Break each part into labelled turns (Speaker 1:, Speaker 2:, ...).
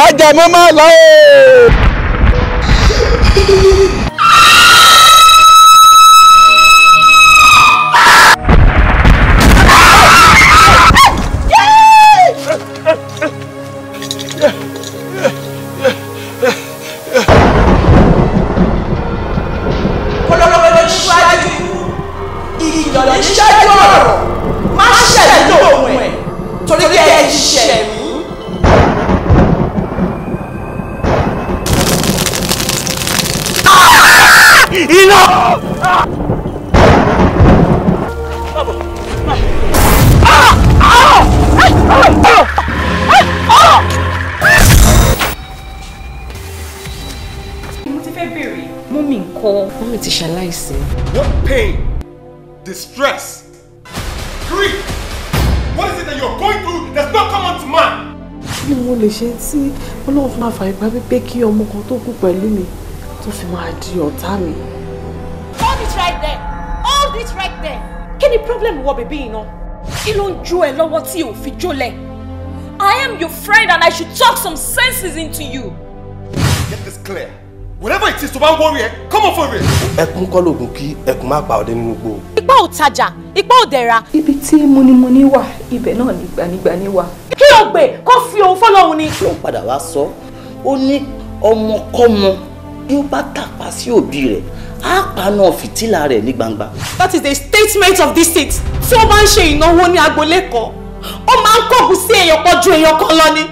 Speaker 1: Ajẹmọ́ máa lọ o.
Speaker 2: Ìlọ̀lẹ́ ṣáájú ọ̀rọ̀ má ṣẹ̀lẹ̀ lóhùn ẹ̀ torí pé ẹ ṣẹ̀ mí.
Speaker 1: Iná.
Speaker 3: Mo ti fẹ́ bèrè. Mummy ńkọ́?
Speaker 4: Mummy ti ṣaláìsí.
Speaker 5: What pain, distress, grief, what is it that you're going through that's not common to man?
Speaker 4: Kí ni mo lè ṣe tí Ọlọ́run fi máa fààyè gbà mí pé kí ọmọ kan tó kú pẹ̀lú mi tó fi máa di ọ̀tá mi?
Speaker 3: Hold it right there. Hold it right there. Kí ni problem wọ bèbí yìí náà? Kí ló ń jó ẹ lọ́wọ́ tí ò fi jólẹ̀? I am your friend and I should talk some senses into you.
Speaker 5: Get this clear. Whatever it is to bá ń worry ẹ, come on for it.
Speaker 6: Ẹkún kọ́ lóògùn kí ẹkún má pa ọdẹ nínú igbó.
Speaker 3: Ipá ò tajà, ipá ò dẹ̀ra.
Speaker 7: Ibi tí múnimúni wà, ibẹ̀ náà ni gbanigbani wà.
Speaker 3: Kí o gbè kó fi òun fọlọ́hun ni.
Speaker 8: Ló ń padà wá sọ, ó ní ọmọkọ́mọ bí ó bá tàpá sí òbí rẹ̀, á paná fìtílà rẹ̀ ní gbangba.
Speaker 2: That is the statement of this seat. Tí ó bá ń ṣe ìnáwó ní agboolé kan, ó máa ń kọ̀gùn sí èèyàn kan ju èèyàn kan lọ ni.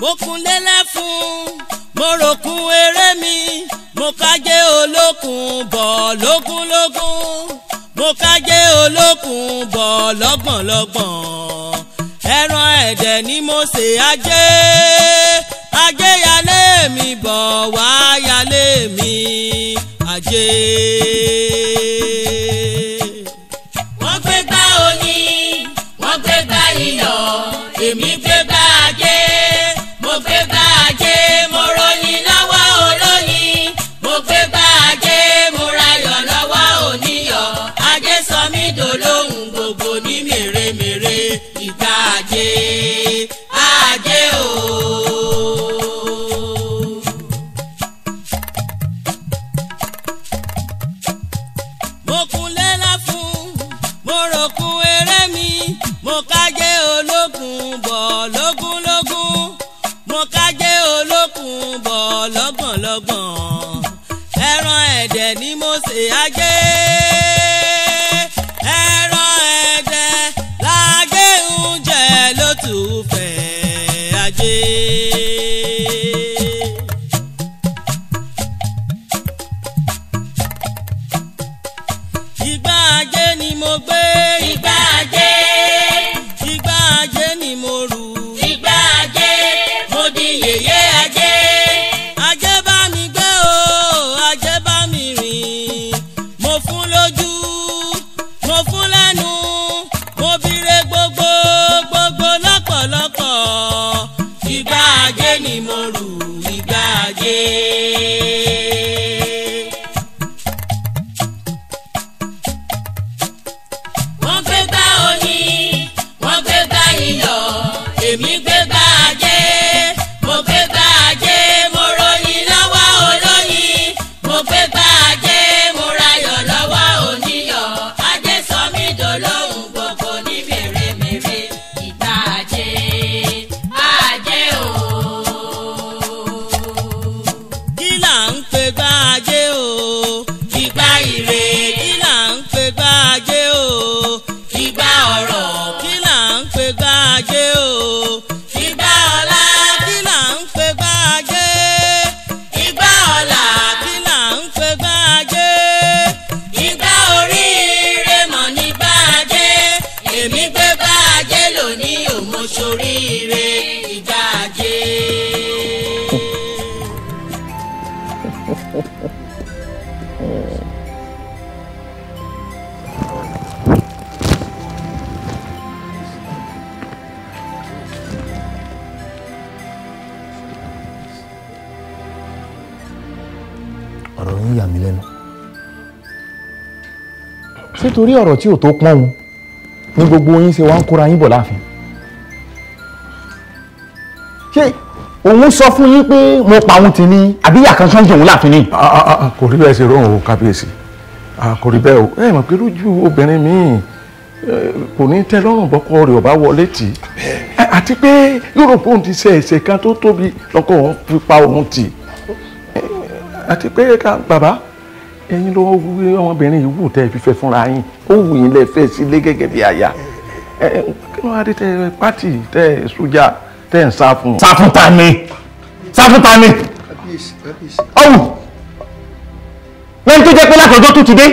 Speaker 9: Mo kunlélẹ̀ fún mo ròkun eré mi, mo kájé olókun bọ̀ lógúnlógún, mo kájé olókun bọ̀ lọ́gbọ̀nlọ́gbọ̀n. Ẹran ẹ̀dẹ̀ ni mo ṣe ajé, ajé yálé mi bọ̀ wá yálé mi ajé. Wọ́n gbé gbá oyin, wọ́n gbé gbá iyọ̀, èmi gbé gbá ajé. Mo gbé gbá ajé, mo ròyìn lọ́wọ́ olóyin. Mo gbé gbá ajé, mo rayọ̀ lọ́wọ́ oníyọ̀. Ajé sọ mí dolóhùn gbogbo ní mèremère. Ìgbà ajé, ajé o. Mo kunlélá fún, mo ròkun eré mi. Mo kájé olókun bọ̀ lógúnlógún, mo kájé olókun bọ̀ lọ́gbọ̀nlọ́gbọ̀n. Ẹran ẹ̀dẹ̀ ni mo ṣe ajé, ẹran ẹ̀dẹ̀ lájé ń jẹ ló tù fẹ́ ajé. Ìgbà ajé ni mo gbé, ìgbà ajé, ìgbà ajé ni mo rù, ìgbà ajé mo di yèyé ajé. Ajé bá mi gbé o, ajé bá mi rìn. Mo fún lójú, mo fún lẹ́nu, mo bire gbogbo gbogbo lọ́pọ̀lọpọ̀. Ìgbà ajé ni mo rù, ìgbà ajé. Wọ́n gbé gbá oyin,
Speaker 10: Ọ̀rọ̀ yín yà mí lẹ́nu. Ṣé torí ọ̀rọ̀ tí ò tó pọ́n òun ni gbogbo yín ṣe wá ń kóra yín bọ̀ láàfin? Ṣé òun sọ fún yín pé mo pa òun tì ní àbí ìyá kankan jẹun láàfin ni?
Speaker 11: Kò rí bẹ́ẹ̀ ṣe rọrùn o kábíyèsí, kò rí bẹ́ẹ̀ o. Ẹ mọ̀ pé lójú obìnrin míì kò ní tẹ́ lọ́rùn bọ́kọ rẹ̀ ọba wọlé tì í, àti pé yóò rò pé òun ti ṣe ẹ̀ṣẹ̀ kan tó tóbi lọ́kọ òun fi pa òun tì, àti pé ká bàbá ẹ̀yin ló wí ọmọbìnrin yìí wù tẹ́ ẹ fífẹ́ fúnra yín, ó wù yín lẹ́ fẹ́ sílé gẹ́gẹ́ bí aya. Kí ló wá dé tẹ́ pátì tẹ́ sójà tẹ́ ń sá fún.
Speaker 10: Sá fún ta ni? Sá fún ta ni? Ọ̀wù lẹ́yìn tó jẹ́ pé látọjọ́ tó ti dé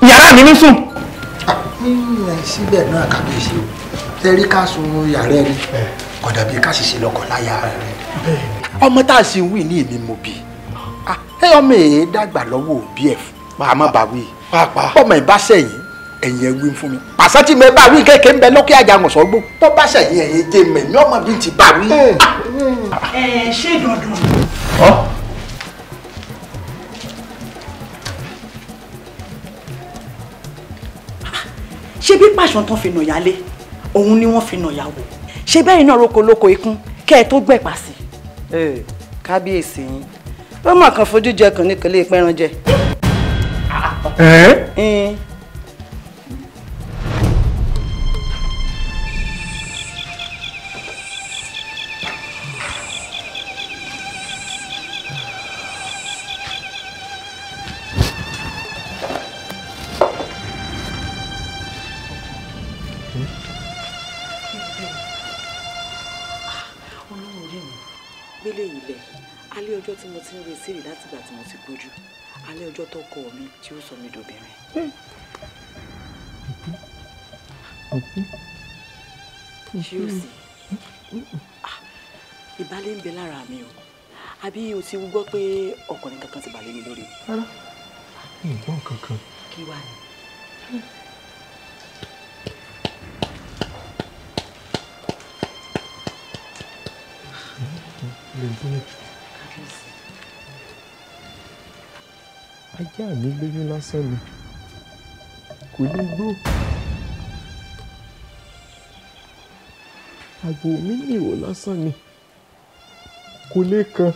Speaker 10: yàrá mi ní sùn.
Speaker 12: Síbẹ̀ náà kábíyèsí o, tẹ́rí ká sun yàrá ẹni kò dàbí ká sì ṣe lọ́kọ láya rẹ̀. Ọmọ tá a sì wí ní èmi mo bí ẹ, ọmọ èé dàgbà lọ́wọ́ òbí ẹ̀ àmọ́ bá wí ọmọ ẹ̀ bá sẹ̀yìn ẹ̀yìn ẹ̀ wí fún mi. Pàṣẹ tí mo bá wí kéèké ń bẹ lókè àjàngọ̀sọ́gbó tó bá sẹ̀yìn ẹ̀yìn jẹ́ mẹ̀mí ọmọ bí ti bá wí.
Speaker 13: Ẹ ṣé dandan.
Speaker 14: Ṣé bí pàṣán tán fi nà yálé òun ni wọ́n fi nà yàwó, ṣé bẹ́ẹ̀ náà roko lóko ikún kẹ́ ẹ tó gbẹ̀pà sí.
Speaker 15: Kábíyèsí yín ó mọ̀ kàn fojú jẹ kàn ní kò lè pẹ́ran jẹ.
Speaker 14: Gbélé ilẹ̀ alẹ́ ọjọ́ tí mo ti ń retí rè látìgbà tí mo ti gbójú, alẹ́ ọjọ́ tó kọ mi tí ó sọ mi dòbìnrin. Ṣé o sì ìbálẹ̀ ń bẹ lára mi o, àbí o ti gbọ́ pé ọkùnrin kankan ti balẹ̀ mi lórí?
Speaker 10: Rárá, mi ò gbọ́ kankan.
Speaker 14: Kí wàá ní?
Speaker 10: Ajá mi lóyún lásán ni, kò lè gbó. Àgbò mi nìwò lásán ni, kò lè kan.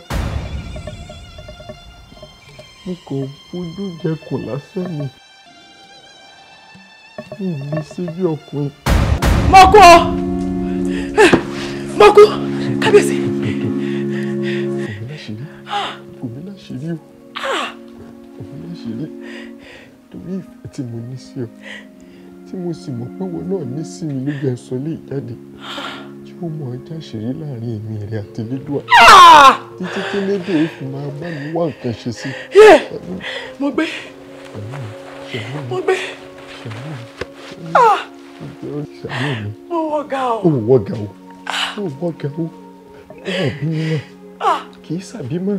Speaker 10: Mo kàn fojú jẹkùn lásán ni, mi ò lè ṣe bí ọkùnrin.
Speaker 4: Mo kú ọ, mo kú kábíyèsí.
Speaker 10: Òmí láṣìírí o, òmí láṣìírí, torí ìfẹ́ tí mo ní sí ọ, tí mo sì mọ̀ pé wọn náà ní sí mi ló jẹ́ sọ lé ìjáde tí ó mọ ọjà ṣeré láàrin èmi rẹ àti Elédùà títí tí Elédùà ó fi máa bá mi wá nǹkan ṣe sí.
Speaker 4: Mo gbé, mo gbé, mo wọ ga o.
Speaker 10: Ó wọ ga o, ó wọ ga o, ó wọ bínú náà kì í ṣàbímọ.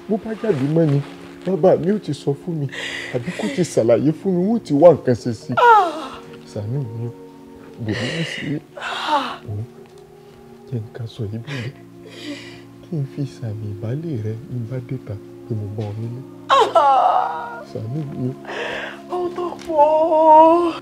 Speaker 10: Bó bá jáde mọ́ ni bàbá mi ò ti sọ fún mi àbí kò ti ṣàlàyé fún mi, wọ́n ti wá nǹkan ṣe sí i. Ṣàánú mi o, bò mí láṣìírí o, jẹ́ nǹkan sọ yìí bẹ̀rẹ̀ kí n fi sàmì ìbálẹ̀ rẹ ní bá déta pé mo bá ọ nílé. Ṣàánú mi o.
Speaker 4: Ó tó pọ̀.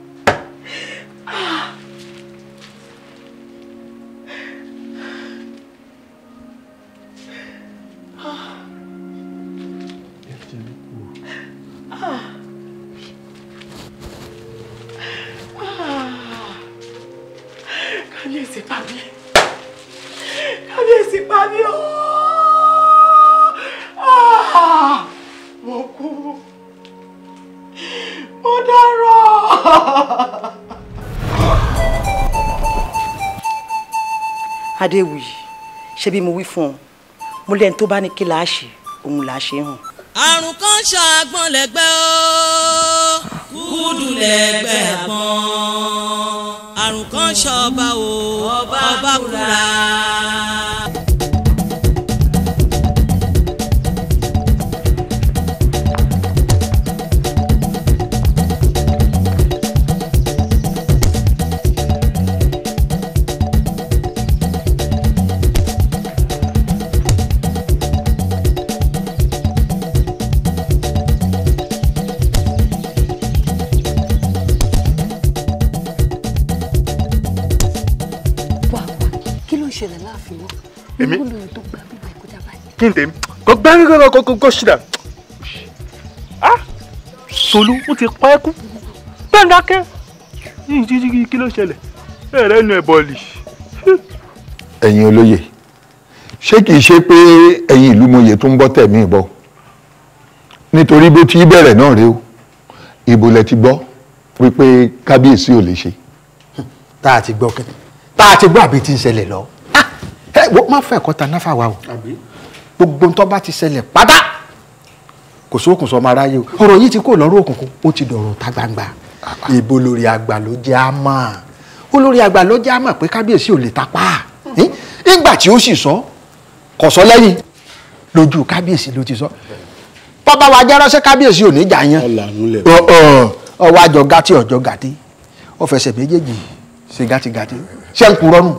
Speaker 4: Kábíyèsí pa mí, kábíyèsí pa mí ooo, mo kú, mo dárò.
Speaker 15: Adéwuyì, ṣé bí mo wí fún ọ, mo lẹ́ni tó bá ní kí là á ṣe òun là á ṣe hàn.
Speaker 9: Àrùn kan ṣàgbọ́n lẹ́gbẹ́ o, kúdù lẹ́gbẹ́ àgbọ̀n. Àrùn kan ṣọba o, ọba kúra.
Speaker 5: Èmi kí n tèmi kò gbẹ́ kò ṣìdá. Tolú ó ti pa ẹ́ kú bẹ́ẹ̀ dákẹ́ kí ló ṣẹlẹ̀ ẹ̀rẹ́ nu ẹ̀ bọ̀ọ̀lì.
Speaker 11: Ẹ̀yin olóye, ṣé kìí ṣe pé ẹ̀yin ìlú mòye tó ń bọ́ tẹ̀mí ìbọ̀? Nítorí bó ti bẹ̀rẹ̀ náà rèé o, ibo lẹ ti gbọ́ wípé kábíyèsí ò lè ṣe.
Speaker 12: Tá a ti gbọ́ kẹ́, tá a ti gbọ́ àbí ti ń ṣẹlẹ̀ lọ. Ẹ wo má fẹ́ ẹ̀kọ́ ta náfà wa o. Gbogbo ntọ́ bá ti ṣẹlẹ̀ pátá kò sókùn sọmọ aráyé o. Ọ̀rọ̀ yìí ti kó lọ́rọ̀ òkùnkùn, ó ti dọ̀rọ̀ ta gbangba. Ìbò lórí àgbà ló jẹ́ àmọ́. Olórí àgbà ló jẹ́ àmọ́ pé kábíyèsí ò lè tapá. Nígbà tí ó sì sọ, kò sọ lẹ́yìn lójú kábíyèsí ló ti sọ. Bàbá wa jẹ́ ránṣẹ́ kábíyèsí ò ní jà yẹn. Ọwọ́ àjọ gàtí ọjọ́ gàtí, ó fẹsẹ̀ méjèèjì ṣe gàtìgàtì, ṣé ń kúrọ́ nù.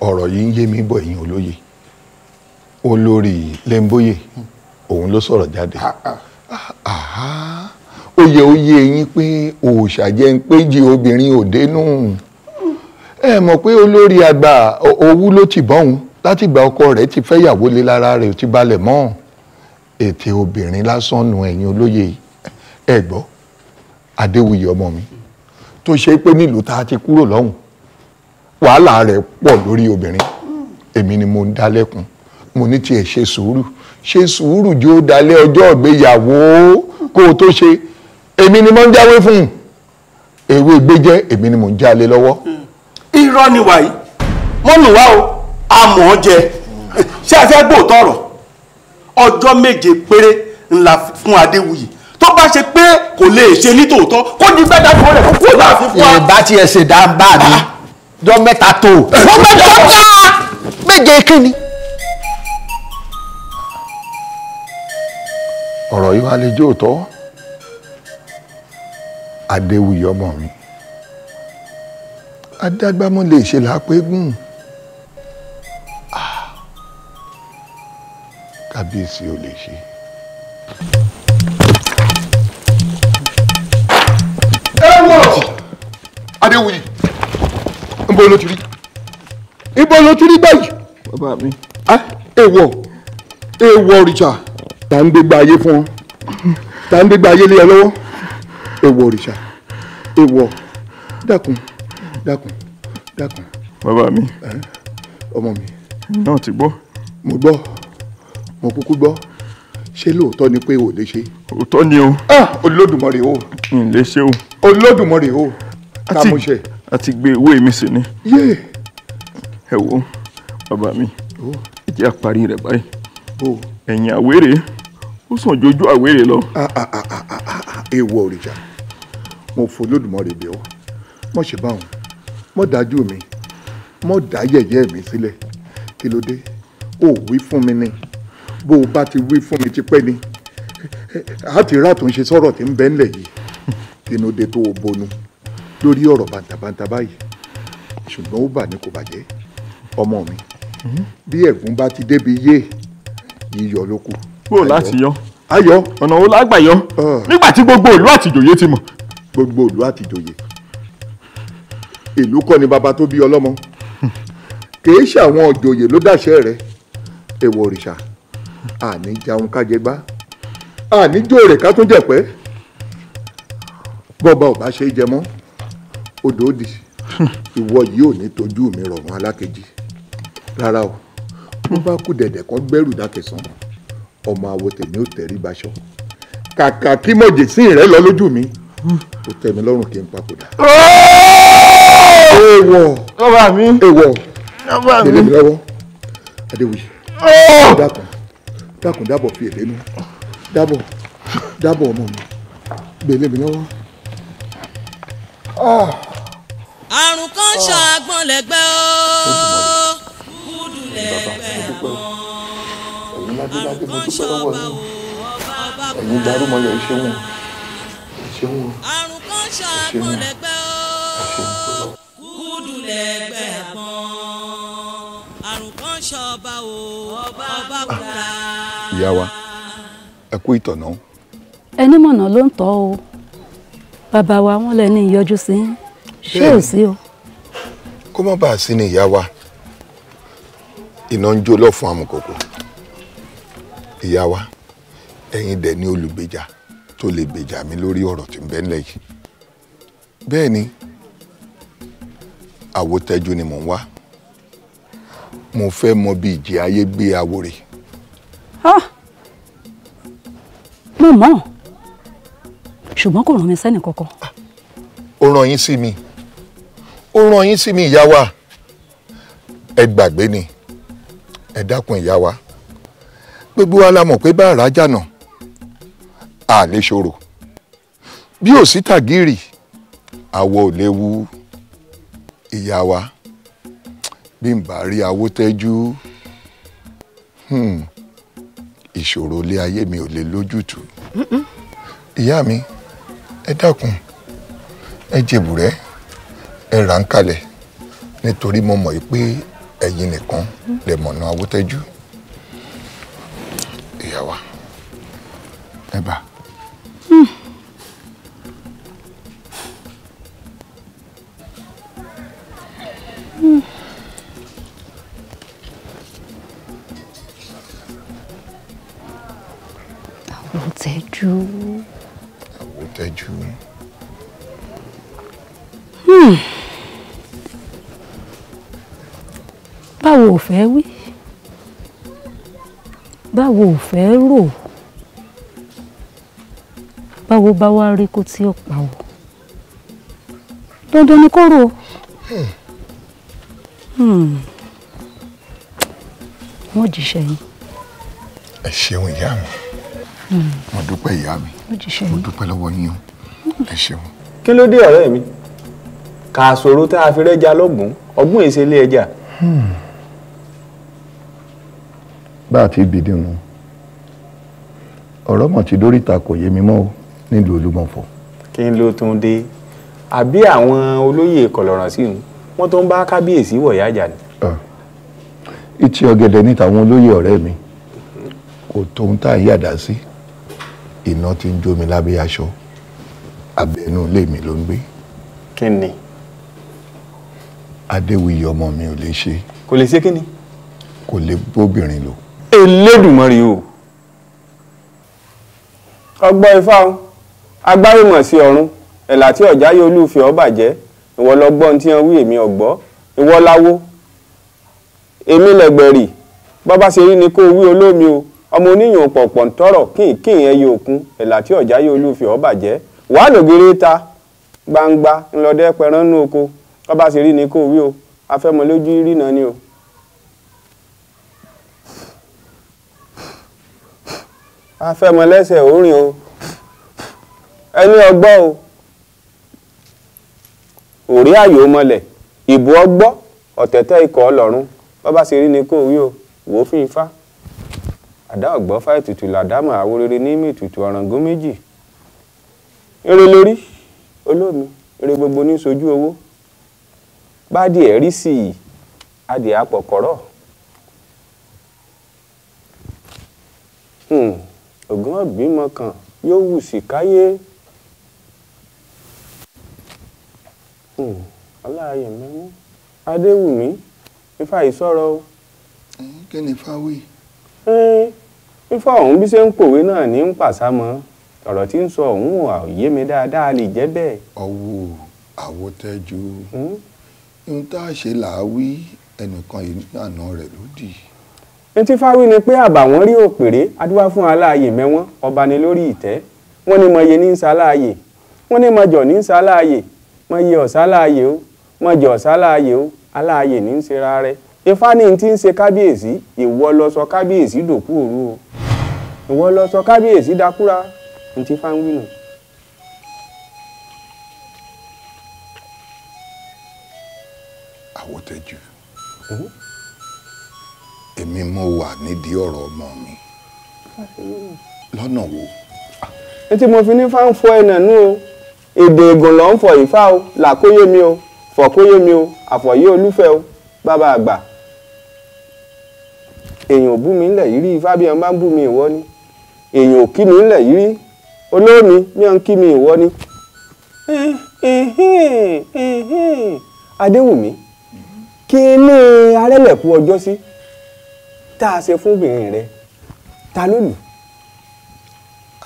Speaker 11: Ọ̀rọ̀ yìí ń yé mi bọ̀ ẹ̀yin olóye. Olórí Lẹ́ńbóyè òun ló sọ̀rọ̀ jáde. Ó yẹ ó yé yín pé òòṣà jẹ́ ń péjì obìnrin òde nù. Ẹ mọ̀ pé olórí àgbà owú ló ti bọ́hùn láti ìgbà ọkọ rẹ̀ ti fẹ́yàwó lé lára rẹ̀ ò ti balẹ̀ mọ́. Ètè obìnrin lásán nu ẹ̀yin olóye. Ẹ gbọ́, Adéwuyì ọmọ mi tó ṣe pé nílùú tá a ti kúrò lọ́hùn wàhálà rẹ̀ pọ̀ lórí obìnrin. Èmi ni mo ń dá lẹ́kun, mo ní tiẹ̀ ṣe sùúrù, ṣe sùúrù jó dalẹ́ ọjọ́ ìgbéyàwó kó o tó ṣe. Èmi ni mo ń jáwé fún un, ewé gbéjẹ́ èmi ni mo ń jalè lọ́wọ́.
Speaker 6: Irọ́ ni wàyí, wọ́n nù wá o, a mọ̀ ọ́ jẹ. Ṣé ẹ fẹ́ gbóòótọ́ ọ̀rọ̀? Ọjọ́ 7 péré ńlá fún Adéwuyì. Tó bá ṣe pé kò lè ṣe ní tòótọ́, kó di gbẹ́dá fún rẹ̀ kó kúrò láàfin fún wa.
Speaker 12: Ìbá tiẹ̀ ṣe dáńbà mi, jọ 3 tó. Wọ́n mẹ́jọ ká 7 kí ni.
Speaker 11: Ọ̀rọ̀ yìí wá lè jó òótọ́. Adéwuyì ọmọ mi, adágbámọ́ lè ṣe làápégún. Kábíyèsí ò lè ṣe. Ẹ wọ Adéwuyì, níbo ló ti rí? Ibo ló ti rí báyìí?
Speaker 10: Bàbá mi.
Speaker 11: Èèwọ̀, èèwọ̀ òrìṣà, tá ń gbégbá ayé fún ọ, tá ń gbégbá ayé lé ẹ lọ́wọ́. Èèwọ̀ òrìṣà, èèwọ̀, dákun, dákun, dákun.
Speaker 10: Bàbá mi.
Speaker 11: Ọmọ mi.
Speaker 10: Náà ti gbọ́.
Speaker 11: Mo gbọ́, mo kúkú gbọ́. Ṣé lóòótọ́ ni pé o lè ṣe?
Speaker 10: Òótọ́ ni o.
Speaker 11: Olódùmarè o.
Speaker 10: N lè ṣe o.
Speaker 11: Olódùmarè o. Ká mo ṣe.
Speaker 10: Àti gbé ewé mi sí ni.
Speaker 11: Yé.
Speaker 10: Ẹ wo bàbá mi, ẹ jẹ́ àparí rẹ̀ báyìí. Ẹ̀yìn àwérè ó sàn jojú àwérè lọ.
Speaker 11: Èèwọ̀ òrìṣà, mo fò Olódùmarè bẹ̀ ọ́, mọ̀ ṣe báwọn, mọ̀ dájú mi, mọ̀ dá yẹ̀yẹ́ mi sílẹ̀. Kí ló dé? Ó wí fún mi ni. Bó o bá ti wí fún mi tipẹ́ ni a ti rà tó ń ṣe sọ̀rọ̀ tí ń bẹ ńlẹ̀ yìí. Kí ló dé tó o bonu lórí ọ̀rọ̀ bàǹtàbàǹtà báyìí? Ṣùgbọ́n ó bà ní kò bàjẹ́ ọmọ mi. Bí ẹ̀gún bá ti débi yé yíyọ ló kù.
Speaker 10: Bó o láti yọ?
Speaker 11: Ayọ̀.
Speaker 10: Ọ̀nà wo lágbà yọ? Nígbà tí gbogbo ìlú àtìjòyè ti mọ̀.
Speaker 11: Gbogbo ìlú àtìjòyè. Ìlú kọ́ ni bàbá tó bí ọlọ́mọ. Kìí ṣe àwọn òjòyè ló dàṣẹ́ rẹ̀. Èèwọ̀ òrìṣà, àní jaun kájẹgbá, àní jòrè ká tún jẹ̀pẹ́. Bọ́ba ò bá ṣe é jẹ mọ́, odò òdì, ìwọ yìí ò ní tójú mi rọ̀rùn alákejì. Rárá o, bó bá kú dẹ̀dẹ̀ kan gbẹ́rù dákẹ̀sán, ọmọ àwo tèmi ò tẹ̀rí baṣọ. Kàkà kí mọ̀jẹ̀sí rẹ̀ lọ lójú mi, ó tẹ́ mi lọ́rùn kí n papòdà. Èèwọ̀,
Speaker 10: bàbá mi,
Speaker 11: èèwọ̀,
Speaker 10: bàbá mi,
Speaker 11: délé mi lọ́wọ́, Adéwuyì, dákun, dákun, dábọ̀ fi èlé nu, dábọ̀, dábọ̀ ọmọ mi, gbélé mi lọ́wọ́.
Speaker 9: Àrùn kan ṣàgbọ́n lẹ́gbẹ́ o, kúdù lẹ́gbẹ́ àgbọ̀n.
Speaker 11: Ẹ̀yin ládéládé, mo dúpẹ́ lọ́wọ́ yín. Ẹ̀yin darúmọlẹ̀, ẹ ṣeun, ẹ ṣeun,
Speaker 9: Àrùn kan ṣàgbọ́n lẹ́gbẹ́ o, kúdù lẹ́gbẹ́ àgbọ̀n. Àrùn kan ṣọba o, ọba kúra.
Speaker 11: Ìyá wa, ẹ kú ìtọ̀nà.
Speaker 16: Ẹni mọ̀nà ló ń tọ́ o. Bàbá wa wọ́n lẹ ní ìyọjú sí, ṣé ò sí o?
Speaker 11: Kó má bàa sí ni ìyá wa.
Speaker 10: Iná ń jó lọ́fun amùkòkò. Ìyá wa, ẹ̀yin dẹ̀ ní olùgbèjà tó lè gbèjà mi lórí ọ̀rọ̀ tí ń bẹ ńlẹ̀ yìí. Bẹ́ẹ̀ ni, Àwòtẹ́jú ni mò ń wá. Mo fẹ́ mọ bí ìjì ayé gbé Àwòrè.
Speaker 16: Mo mọ̀, ṣùgbọ́n kò rán mi sẹ́nì kankan.
Speaker 10: Ó rán yín sí mi, ó rán yín sí mi ìyá wa. Ẹ gbàgbé ni, ẹ dákun ìyá wa. Gbogbo wa la mọ̀ pé bá àrá jànà, a lè ṣòro. Bí ò sí tàgírì, àwọ̀ ò léwu. Ìyá wa, bí n bá rí Àwòtẹ́jú, ìṣòro ilé ayé mi ò lè lójútùú. Ìyá mi, ẹ dákun, ẹ jèbùrẹ́, ẹ rà ń kalẹ̀, nítorí mo mọ̀ pé ẹ̀yin nìkan lè mọ̀nà Àwòtẹ́jú. Ìyá wa, ẹ bá.
Speaker 16: Àwòtẹ́jú.
Speaker 10: Àwòtẹ́jú.
Speaker 16: Báwo ò fẹ́ wí, báwo ò fẹ́ rò, báwo bá wá rí kó tí ó pa ò, dandan ni kó rò. Wọ́n jíṣẹ́ yín.
Speaker 10: Ẹ ṣeun ìyá mi, mo dúpẹ́ ìyá mi, mo dúpẹ́ lọ́wọ́ yín o, ẹ ṣeun.
Speaker 17: Kí ló dé ọ̀rẹ́ mi? Kà sòro tá a fi rẹ́ja lọ́gbọ̀n, ọgbọ́n èsè ilé ẹja.
Speaker 11: Bá a ti bìdí nu, ọ̀rọ̀ mọ̀ tí dóríta kò yé mi mọ́ o nílùú Olúmọ̀fọ̀.
Speaker 17: Kí ló tún dé? Àbí àwọn olóyè kọ̀lọ̀ràn sí nu, wọ́n tó ń bá kábíyèsí wọ̀yá jà ni.
Speaker 11: Ìtì ọ̀gẹ̀dẹ̀ ní tàwọn olóyè ọ̀rẹ́ mi, kò tóun tá a yàdá sí. Iná tí ń jó mi lábẹ́ aṣọ, abẹ́nú ilé mi ló ń gbé.
Speaker 17: Kí ni?
Speaker 10: Adéwuyì ọmọ mi ò lè ṣe.
Speaker 17: Kò lè ṣe kí ni?
Speaker 10: Kò lè bóbìnrin lò.
Speaker 17: Elédùmarè o. Ọgbọ́n ifá o, agbárímọ̀ sí ọ̀run, ẹ̀là tí ọ̀já yóò lùfẹ́ ọ bàjẹ́, ìwọ lọgbọ́n tí wọ́n wí èmi ọ̀gbọ́, ìwọ láwo, èmi lẹ̀gbẹ̀rì, bọ́bá ṣe rí ni kó wí olómi o, ọmọ oníyàn pọ̀pọ̀ ń tọrọ kín ẹyẹ òkun, ẹ̀là tí ọ̀já yóò lùfẹ́ ọ bàjẹ́, wàá lògèrè ta gbangba ńlọdẹ pẹran nú oko, bọ́bá ṣe rí ni kó wí o, afẹ́mọlójú rínà ni o. Afẹ́mọlẹ́sẹ̀ orin o, ẹni ọgbọ́ o, òrí àyò mọlẹ̀, ìbò ọgbọ́, ọ̀tẹ̀tẹ̀ ikọ̀ ọlọ́run, bọ́bá ṣe rí ni kó wí o, wò ó fún ifá. Àdá ọ̀gbọ́ fá ètùtù làdámọ̀ àwo rere ní mètùtù ọ̀ràngún méjì. Ire lórí, olómi, ire gbogbo ní sojú owó. Bádìí ẹ̀rí sí i, adìẹ apọ̀kọ̀rọ̀. Ògún ọ̀bímọ kan yóò wù sí káyé. Ọláyè mẹ́mú, Adéwùmí, ifá yìí sọ̀rọ̀ o.
Speaker 10: Kí ni ifá wí?
Speaker 17: Ifá ọ̀hún bí ṣe ń pòwe náà ní ń pàṣámọ́, ọ̀rọ̀ tí ń sọ ọ̀hún ò yé mi dáadáa lè jẹ́ bẹ́ẹ̀.
Speaker 10: Ọwọ́ Àwòtẹ́jú, ohun tá a ṣe là á wí, ẹnìkan ìlànà rẹ̀ lódì.
Speaker 17: Ní tí fáwí ni pé àbàwọ́n rí òpèré, adúwá fún aláàyè mẹ́wọ́n, ọba ni lórí ìtẹ́. Wọ́n ní mọye ní ń saláàyè, wọ́n ní mọjọ̀ ní ń saláàyè, mọye ọ̀sáláàyè o, mọjọ̀ ọ̀sáláàyè o, aláàyè ní ń ṣera rẹ̀. Ifá ní ti ń ṣe kábíyèsí, ìwọ lọ sọ kábíyèsí dòkú òru o, ìwọ lọ sọ kábíyèsí dákúra, ní tí fá ń wí nù.
Speaker 10: Àwòtẹ́jú, èmi mo wà nídìí ọ̀rọ̀ ọmọ mi lọ́nà wo?
Speaker 17: Ní tí mo fi ní fá ń fọ ẹnà nú o, èdè ègùn ló ń fọ ìfá o, làkóyè mi o, fọ̀kóyè mi o, àfọ̀yé olúfẹ́ o, bàbá àgbà. Èèyàn ò bú mi ńlẹ̀ yìí rí, ifá bí wọn bá ń bú mi ìwọ ni. Èèyàn ò kí mi ńlẹ̀ yìí rí, olómi bí wọn ń kí mi ìwọ ni. Adéwùmí, kí ní arẹ́lẹ̀kú ọjọ́ sí tá a ṣe fúnbìnrin rẹ ta ló lù.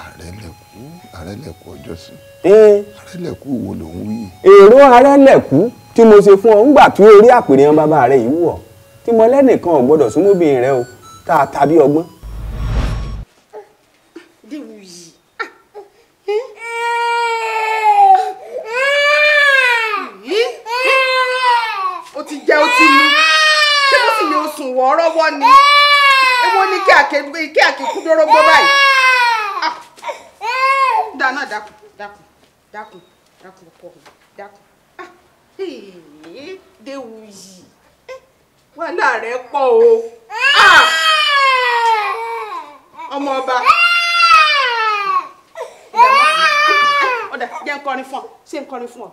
Speaker 18: Àrẹ̀lẹ̀kú Àrẹ̀lẹ̀kú ọjọ́ sí. Àrẹ̀lẹ̀kú wo ló ń wí.
Speaker 17: Èrò Àrẹ̀lẹ̀kú tí mo ṣe fún ọ ńgbà tí orí àpèrè hàn bàbá rẹ yìí wọ̀ tí mo lẹ́nìkan ò gbọ́dọ̀ súnmọ́bìnrin rẹ o tá a tàbí ọgbọ́n.
Speaker 13: Ó ti jẹ ó ti mu ṣé bó sì ní o sùn wọ́ọ́rọ́wọ́ ni èwo ni kí àkekú dórógbó báyìí. Dáná dákun dákun dákun dákun ọkọ mi dákun. Déwuyì wàhálà rẹ pọ̀ o ọmọ ọba. Ọ̀dà jẹ́ ń kọrin fún ọ ṣé ń kọrin fún ọ.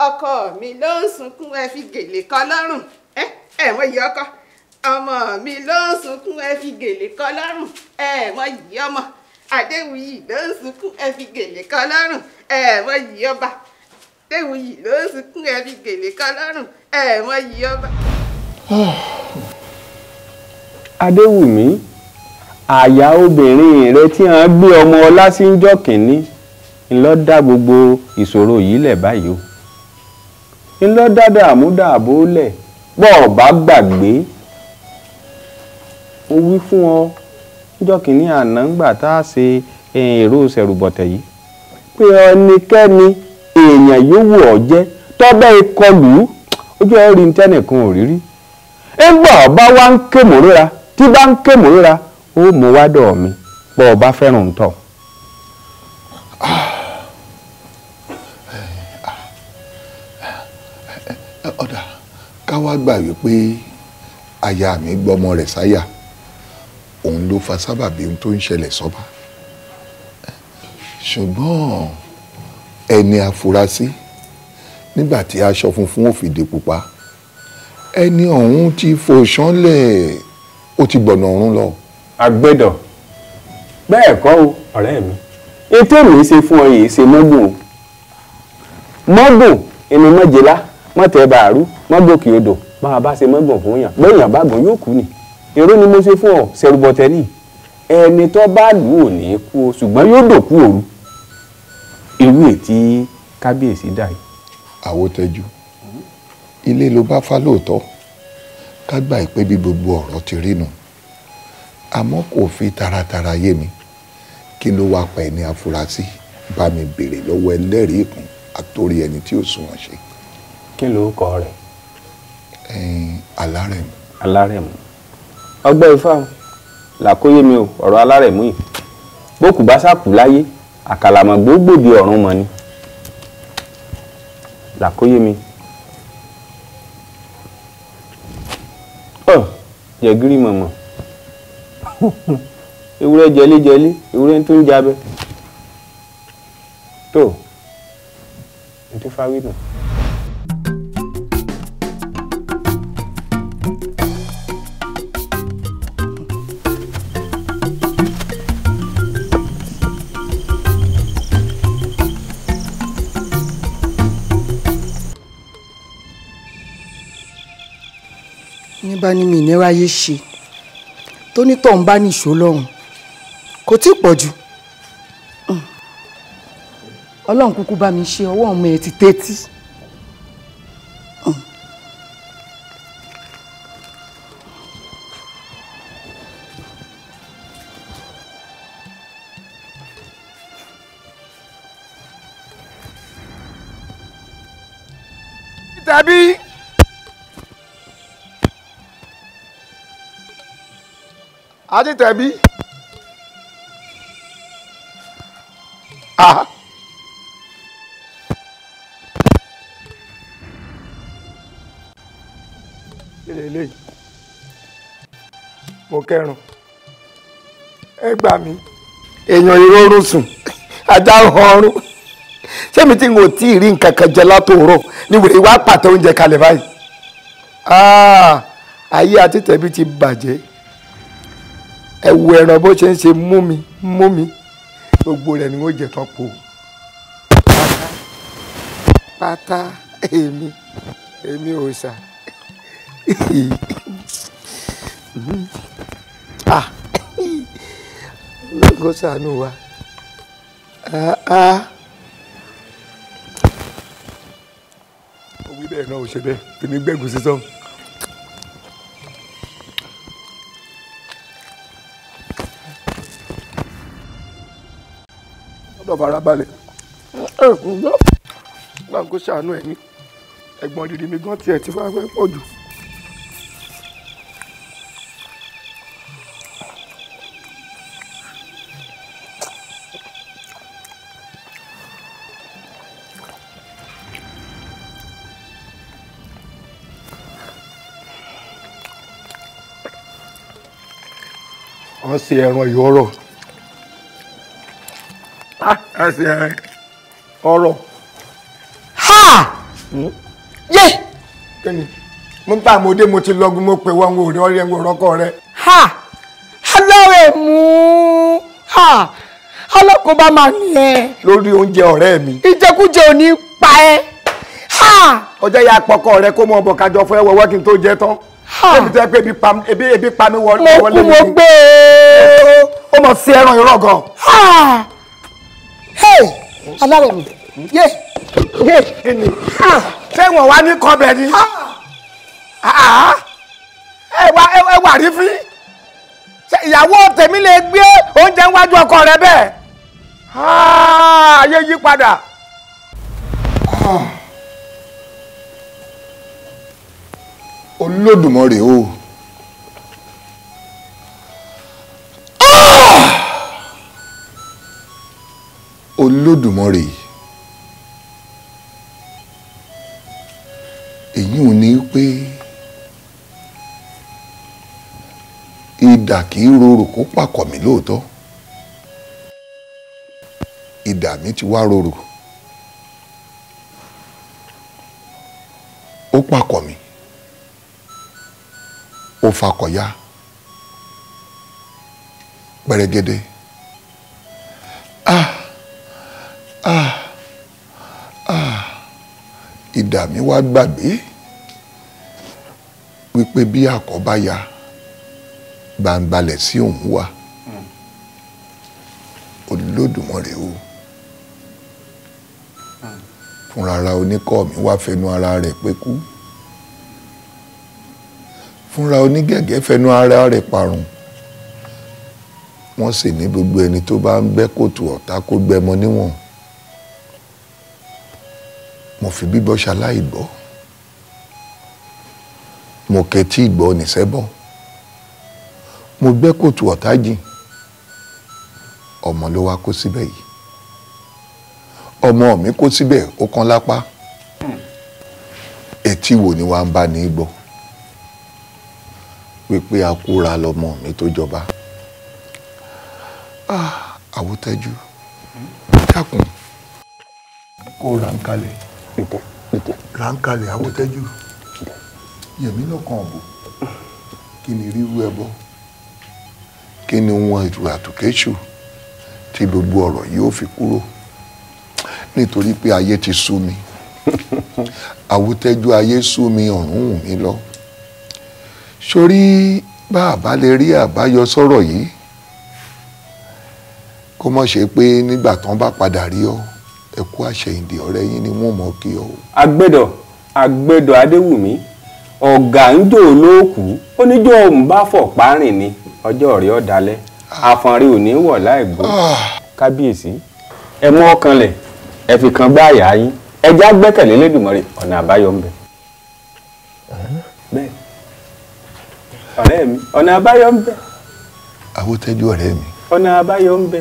Speaker 13: Ọkọ mi ló ń sunkún ẹ fi gèlè kọ́ lọ́rùn ẹ mọ iyì ọkọ. Ọmọ mi ló ń sunkún ẹ fi gèlè kọ́ lọ́rùn ẹ mọ iyì ọmọ. Adéwuyì ló ń sunkún ẹ fi gèlè kọ́ lọ́rùn ẹ mọ iyì ọba. Adéwuyì ló ń sunkún ẹ fi gèlè kọ́ lọ́rùn ẹ mọ iyì ọba.
Speaker 17: Adéwùmí, àyà obìnrin rẹ tí a ń gbé ọmọ ọlá sí ń jọ́ kìíní ńlọ dá gbogbo ìṣòro yìí lẹ̀ báyìí o, ńlọ dáadáa àmúdàbò lẹ̀ bọ́ ọ bá gbàgbé. Mo wí fún ọ níjọ́ kìíní àná ńgbà tá a ṣe èrò ṣẹ̀rùbọ̀tẹ̀ yìí pé ẹnikẹ́ni èèyàn yòówù ọ jẹ́ tọ́bẹ̀ ìkọlù ojú ẹ rí tẹ́nìkan ò rí rí. Ńgbà ọba wa ń ké mòríra tí bá ń ké mòríra ó mú wá dọ̀ mi bọ́ ọ bá fẹ́ràn ń tọ̀.
Speaker 18: Ọ̀dà ká wá gbà wípé aya mi gbọ́mọ rẹ̀ sáyà òun ló fa sábàbí ohun tó ń ṣẹlẹ̀ sọ́ba, ṣùgbọ́n ẹni afurasí nígbà tí aṣọ funfun ò fi di pupa ẹni ọ̀hún ti fò ṣánlẹ̀ ó ti gbọ̀nà ọ̀run lọ.
Speaker 17: Àgbẹ̀dọ̀ bẹ́ẹ̀ kọ́ o ọ̀rẹ́ mi, ètò mi ṣe fún ọ yìí ṣe mọ́gùn o mọ́gùn ẹni mọ́jẹlá mọ́tẹ́ bàárù mọ́gòkè odò bá a bá ṣe mọ́gùn fún yàn gbẹ̀yàn bá gùn yóò kú ni. Èrò ni mo ṣe fún ọ ṣẹrùbọ̀tẹ́ ní ẹni tó bá lù ò ní kú o ṣùgbọ́n yóò dòkú òru irú ètí kábíyèsí dà yìí.
Speaker 18: Àwòtẹ́jú ilé ló bá fá lóòótọ́ ká gbà pé bí gbogbo ọ̀rọ̀ ti rí nu àmọ́ kò fi taratara yé mi kí ló wá pa ẹni afurasí bá mi béèrè lọ́wọ́ ẹlẹ́rìí ìkún àtòrí ẹni tí ò sunwọ̀n ṣe.
Speaker 17: Kí ló kọ rẹ̀?
Speaker 18: Alárẹ̀mú.
Speaker 17: Alárẹ̀mú ọgbẹ́ ifá làkóyè mi o ọ̀rọ̀ Alárẹ̀mú yìí bókù bá sàkú láyé àkàlàmọ̀gbò gbòdì ọ̀run mọ́ ni làkóyè mi. Jẹ̀gírí mọ̀mọ́ ewúrẹ́ jẹléjẹlé ewúrẹ́ tó ń jabẹ tó ní tó fáwí nù.
Speaker 19: Ní bá ní mi ìnira yé ṣe tó ní tọ̀hún bá ní ìṣó lọ́rùn kò tí ì pọ̀ jù. Ọlọ́run kúkú bá mi ṣe ọwọ́ ọmọ ẹ̀ ti tẹ́tí.
Speaker 12: Tàbí. Adétẹ̀bí. Ah. Eléyìí. Mo kẹrùn. Ẹ gbà mí. Èèyàn ìrọ̀rùn sùn. Ajá ń họrún. Ṣé mi tí n ò tí ì rí nǹkan kan jẹ látòórọ̀ ni wèrè wá pàtẹ oúnjẹ kalẹ̀ báyìí? Ah! Ayé Adétẹ̀bí ti bàjẹ́. Ẹ wo ẹran bó ṣe ń ṣe mú mi mú mi gbogbo rẹ̀ ni wọ́n jẹ tán po pátá èmi èmi ò sà. Lọ́gọ́ ṣàánú wa.
Speaker 5: Ó wí bẹ́ẹ̀ náà, ò ṣe bẹ́ẹ̀, èmi gbẹ́gùn sísọ. Ọ̀dọ̀ farabalẹ̀. Gbàǹkó ṣàánú ẹ̀ ní ẹ̀gbọ́n dídí mi gan tiẹ̀ ti fẹ́ pọ̀ jù. Wọ́n ṣe ẹran ìhọ́rọ̀. Wọ́n ṣe ẹran ọ̀rọ̀.
Speaker 19: Ha! Yé!
Speaker 12: Kíni? Mo ń bá àmọ́dé, mo ti lọ́gun, mo pè wọ́n, òrí ọ̀rẹ́ ń rọ́kọ̀ rẹ.
Speaker 19: Ha! Alárẹ̀ mú! Ha! Alákòóbá máa ní ẹ.
Speaker 12: Lórí oúnjẹ ọ̀rẹ́ mi.
Speaker 19: Ìjẹkújẹ ò ní pa ẹ́. Ha!
Speaker 12: Ọjọ́ ya pọkọ rẹ kó mọ ọbọ̀ kájọ fún ẹ wọ́wọ́ kí n tó jẹ tán. Ebi tẹ́ pé ebi pa mi wọlé mi.
Speaker 19: Mo kú mo gbé o.
Speaker 12: Ó mọ̀ sí ẹran irọ́ gan.
Speaker 19: Alárẹ̀ mi. Yé! Yé!
Speaker 12: Kíni? Ṣé wọ́n wá ní kọ́bẹ̀ ni? Ẹ wà rí fín. Ìyàwó tèmi lè gbé oúnjẹ níwájú ọkọ rẹ bẹ́ẹ̀. Ayé yí padà.
Speaker 18: Olódùmarè o, Olódùmarè, èyí ò ní pé idà kì í rorò kó pàkọ̀ mí lóòótọ́. Idà mi ti wá rorò, ó pàkọ̀ mí, ó fakọ̀yá pẹ̀rẹ̀gẹ̀dẹ̀. Ah ah ah! Idà mi wá gbàgbé wípé bí àkọ́bá ya gbangbalẹ̀ sí òun wà. Olódùmarè o, fúnra oníkọ́ mi wá fẹnu ara rẹ̀ pé kú, fúnra onígẹ̀gẹ́ fẹnu ara rẹ̀ parun. Wọ́n sì ní gbogbo ẹni tó bá ń gbẹ́ kòtò ọ̀tá kó gbẹmọ níwọ̀n. Mo fi bíbọ́ ṣaláì gbọ́, mo kẹtí ìgbọ́ nìṣẹ́bọ̀, mo gbẹ́ kòtò ọ̀tá jìn, ọmọ ló wá kó síbẹ̀ yìí. Ọmọ mi kó síbẹ̀, ó kán lápá. Etí wo ni wàá ń bá ní gbọ́ wípé akúra lọmọ mi tó jọba? Àwòtẹ́jú, dákun kó ránkálẹ̀, ránkálẹ̀. Àwòtẹ́jú, yẹ̀mí lọ́kàn ọ̀bù. Kí ni rírú ẹbọ, kí ni wọn ìtura àtòkéṣù tí gbogbo ọ̀rọ̀ yìí ó fi kúrò? Nítorí pé ayé ti sú mi. Àwòtẹ́jú, ayé sú mi, ọ̀run wù mí lọ. Sórí bá a bá lè rí àbáyọ sọ̀rọ̀ yìí, kó mọ̀ ṣe pé nígbà tán bá padà rí ọ, ẹ kú àṣẹyìndì ọ̀rẹ́ yín ni wọ́n mọ̀ kí ọ.
Speaker 17: Agbẹ́dọ̀ Agbẹ́dọ̀ Adéwùmí, ọ̀gá ń jò olóòkú, ó ní jò òun bá fọ̀ párìn ni ọjọ́ rí ọ̀dálẹ́, àfọ̀nrí ò ní wọ̀ láì gbó. Kábíyèsí, ẹ mú ọkàn lẹ̀, ẹ fi kan gbá àyà yín, ẹ já gbẹ́kẹ̀lé Lédùmarè, ọ̀nà àbáyọ ń bẹ. Bẹ́ẹ̀ ọ̀rẹ́ mi, ọ̀nà àbáyọ ń bẹ.
Speaker 18: Àwòtẹ́jú ọ̀rẹ́ mi,
Speaker 17: ọ̀nà àbáyọ ń bẹ.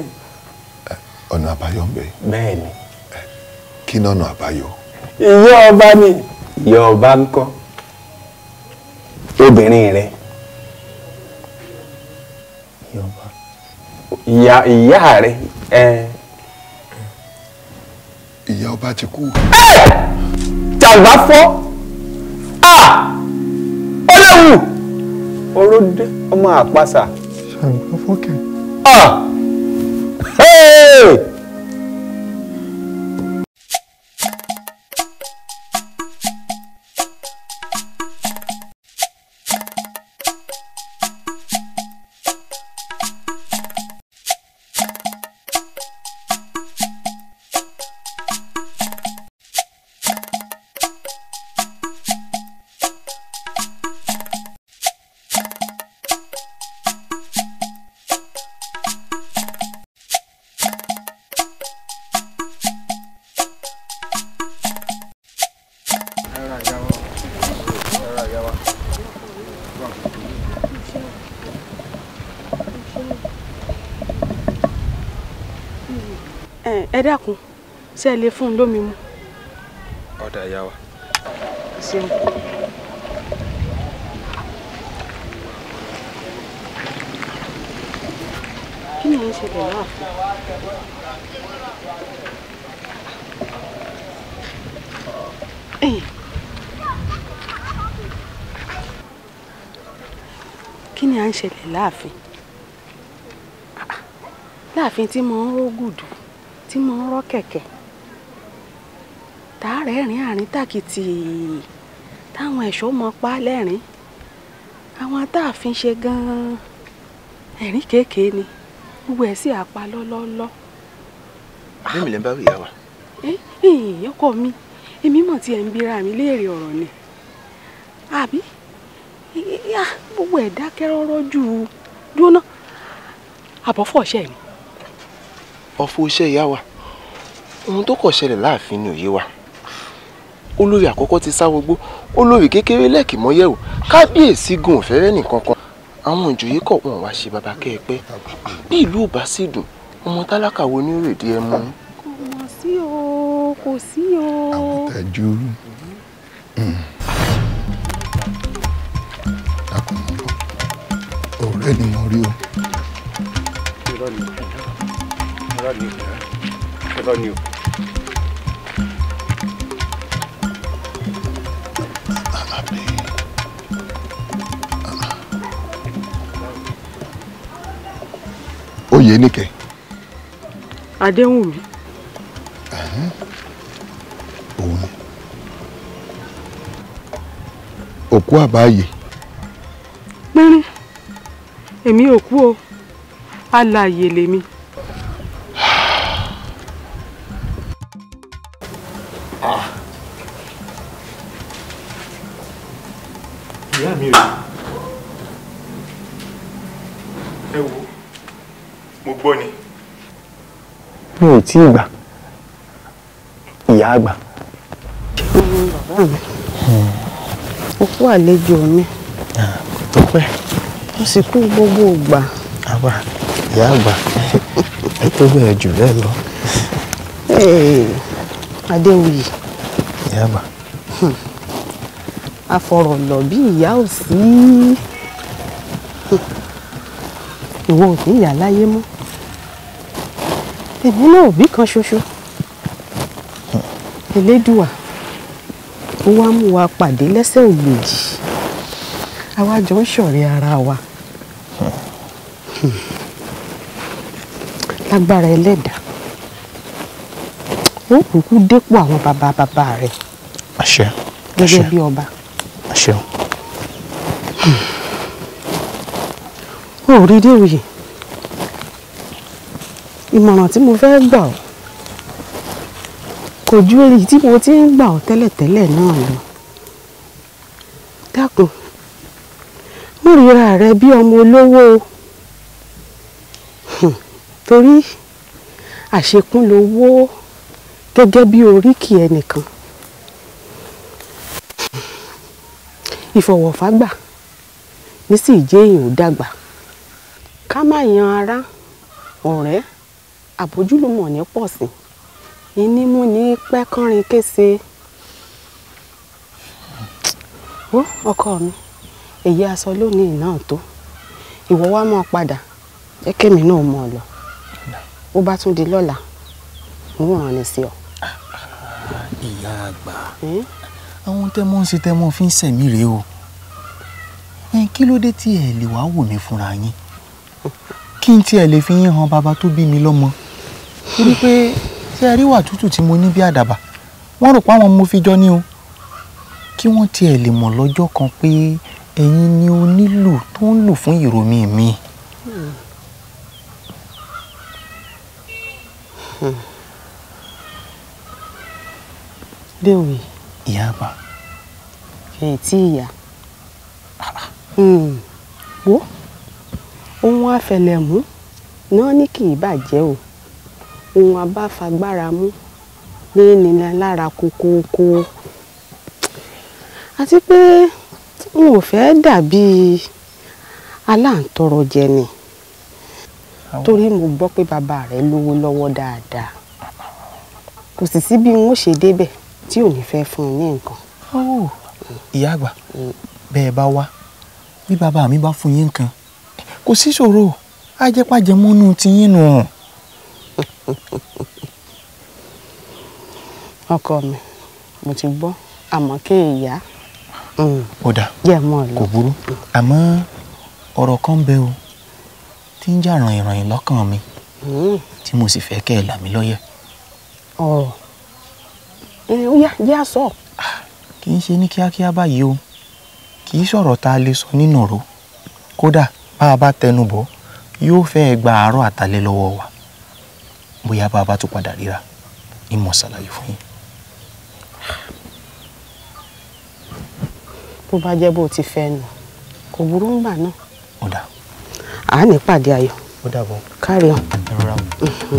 Speaker 18: Ọ̀nà àbáyọ ń bẹ.
Speaker 17: Bẹ́ẹ̀ ni.
Speaker 18: Kí ni ọ̀nà àbáyọ?
Speaker 17: Ìyá ọba ni. Ìyá ọba ń kọ́ obìnrin rẹ. Ìyá ìyá rẹ.
Speaker 18: Ìyá ọba ti kú.
Speaker 17: Jàǹbá fọ́, ó léwu, oróde ọmọ àpàṣà.
Speaker 10: Jàǹbá fọ́kẹ́.
Speaker 4: Ẹ dákun, ṣé ẹ lè fún un lómi mu?
Speaker 5: Ọ̀dà ìyá wa.
Speaker 4: Ṣeun. Kí ni ń ṣẹlẹ̀ láàfin? Kí ni à ń ṣẹlẹ̀ láàfin? Láàfin tí mo ń ró gùdù, tí mo ń rọ́ kẹ̀kẹ́, tààrẹ̀ rìn àárín tàkìtì, táwọn ẹ̀ṣọ́ mọ pa lẹ́rìn, àwọn atáàfin ṣe gan-an ẹ̀rín kéékèé ni, gbogbo ẹ̀ sì àpá lọ́lọ́lọ́.
Speaker 5: Àbí mi lè ń bá ìyá wa.
Speaker 4: Ọkọ mi, èmi mọ̀ tí ẹ̀ ń bíra mi léèrè ọ̀rọ̀ ni, àbí gbogbo ẹ̀ dákẹ́ rọ́rọ́ jù dúró náà, àbọ̀fọ̀ ṣẹ́ ni.
Speaker 5: Ọ̀fọ̀ iṣẹ́ ìyá wa, ohun tó kọ̀ ṣẹlẹ̀ láàfin ni òye wa. Olórí àkọ́kọ́ ti sáwọgbó, olórí kékeré lẹ́kìmọ́yẹ̀wò, kábíyèsí gun òfẹ́rẹ́ nìkan kan. Àwọn ìjòyè kọ̀ wọ́n wá ṣe bàbá kẹ́ẹ̀pẹ́. Bí ìlú ò bá sì dùn, ọmọ tálákà wo ni ó rèdí ẹ mú?
Speaker 4: Kò mọ̀ sí o, kò sí o.
Speaker 18: Àwòtẹ́jú. Ọ̀rẹ́ ni mo rí o.
Speaker 5: Irọ́ ni, irọ́ ni, irọ́ ni o.
Speaker 18: Oyè níkẹ́.
Speaker 4: Adéwùnmí.
Speaker 18: Òun ni. Òkú àbáyé.
Speaker 4: Pínrín, èmi ò kú o, alààyè lèmi.
Speaker 5: Ìyá mi rè é. Ẹ wo, mo gbọ́ ni.
Speaker 17: Mi ò tí ì gbà, ìyá àgbà.
Speaker 4: Bàbá mi, ó kú àlejò mi.
Speaker 17: Tó pẹ́.
Speaker 4: Ó sì kú gbogbo ìgbà.
Speaker 17: Àbá, ìyá àgbà, ẹ tó bẹ́ẹ̀ jù bẹ́ẹ̀ lọ.
Speaker 4: Adéwuyì.
Speaker 17: Ìyá àgbà.
Speaker 4: Afọ̀rọ̀lọ̀ bí ìyá ò sí. Ìwọ ò ní ìyá láyé mọ́. Èmi náà ò bí kan ṣoṣo. Elédùà, ó wá mú wa pàdé lẹ́sẹ̀ ògbèjì. Àwa jọ ń ṣọ̀rẹ́ ara wa. Lágbára ẹlẹ́dàá, ó kúkú dépò àwọn bàbá bàbá rẹ̀.
Speaker 17: Àṣẹ.
Speaker 4: Gẹ́gẹ́ bí ọba.
Speaker 17: Àṣẹ.
Speaker 4: Ó rí Déwuyì, ìmọ̀ràn tí mo fẹ́ gbà ọ́ kò ju èyí tí mo ti ń gbà ọ́ tẹ́lẹ̀tẹ́lẹ̀ náà lọ. Dákun, mo ríra rẹ bí ọmọ olówó o, torí àṣekún lowó gẹ́gẹ́ bí oríkì ẹnìkan. Ìfọ̀wọ̀fágbà ní sì jẹ́ èèyàn ò dàgbà. Ká má yan ará, ọ̀rẹ́, àbójúlùmọ̀ ní pọ̀ sí, ìní mú ní pẹ́ kánrin kése. Ó ọkọ mi, èyí aṣọ lónìí náà tó, ìwọ wá mọ́ padà, jẹ́ kémi náà mọ́ ọ lọ. Ó bá tún di lọ́la, n ó rán ni sí ọ.
Speaker 17: Ìyá àgbà, àwọn tẹ́ mọ́ ń ṣe tẹ́ mọ́ fi ń sẹ̀mí rèé o. Kí ló dé tí ẹ lè wá wò mí fúnra yín? Kí n tiẹ̀ lè fi yín han bàbá tó bí mi lọ́mọ? Torí pé ṣé ẹ rí wà tútù tí mo ní bí àdàbà, wọ́n rò pé àwọn mo fi jọ ní o. Kí wọ́n tiẹ̀ lè mọ̀ lọ́jọ́ kan pé ẹ̀yin ni onílù tó ń lù fún ìròmí mi.
Speaker 4: Déwuyì.
Speaker 17: Ìyá àgbà.
Speaker 4: Kì í tí ìyá. Wo, ohun àfẹlẹ̀mú náà ní kì í bàjẹ́ o. Ohun abáfagbára mú ní nira lára kókóókó. Àti pé n ò fẹ́ dàbí aláǹtọrọjẹ ni. Torí mo gbọ́ pé bàbá rẹ̀ lówó lọ́wọ́ dáadáa. Kò sì sí bí n ó ṣe débẹ̀ tí ò ní fẹ́ fún un ní nǹkan.
Speaker 20: Ìyá àgbà, bẹ́ẹ̀ bá wá, bí bàbá mi bá fún yín nǹkan, kò sí ṣòro, á jẹ́ pàjẹmọ́nú tiyín nù.
Speaker 4: Ọkọ mi, mo ti gbọ́, àmọ́ kí ìyá.
Speaker 20: Ó dà, kò burú, àmọ́ ọ̀rọ̀ kan ń bẹ o tí ń jà ràyìnràyìn lọ́kàn mi tí mo sì fẹ́ kẹ́ ẹ là mí lọ́yẹ̀.
Speaker 4: Ọ̀rọ̀ ó yá, jẹ́ àsọ.
Speaker 20: Kì í ṣe ní kíákíá báyìí o, kì í sọ̀rọ̀ tá a lè sọ nínú ọ̀rọ̀, kódà bá a bá tẹnu bọ̀ yóò fẹ́ẹ́ gba àárọ̀ àtàlẹ́ lọ́wọ́ wa. Bóyá bá a bá tún padà ríra ní mo ṣàlàyé fún yín.
Speaker 4: Bó bá jẹ́ bó ti fẹ́ nù, kò burú ńgbà náà.
Speaker 20: Ó dà.
Speaker 4: À ní pàdé ayọ̀.
Speaker 20: Ó dàbọ̀.
Speaker 4: Carry on.
Speaker 20: Ẹ rọra o.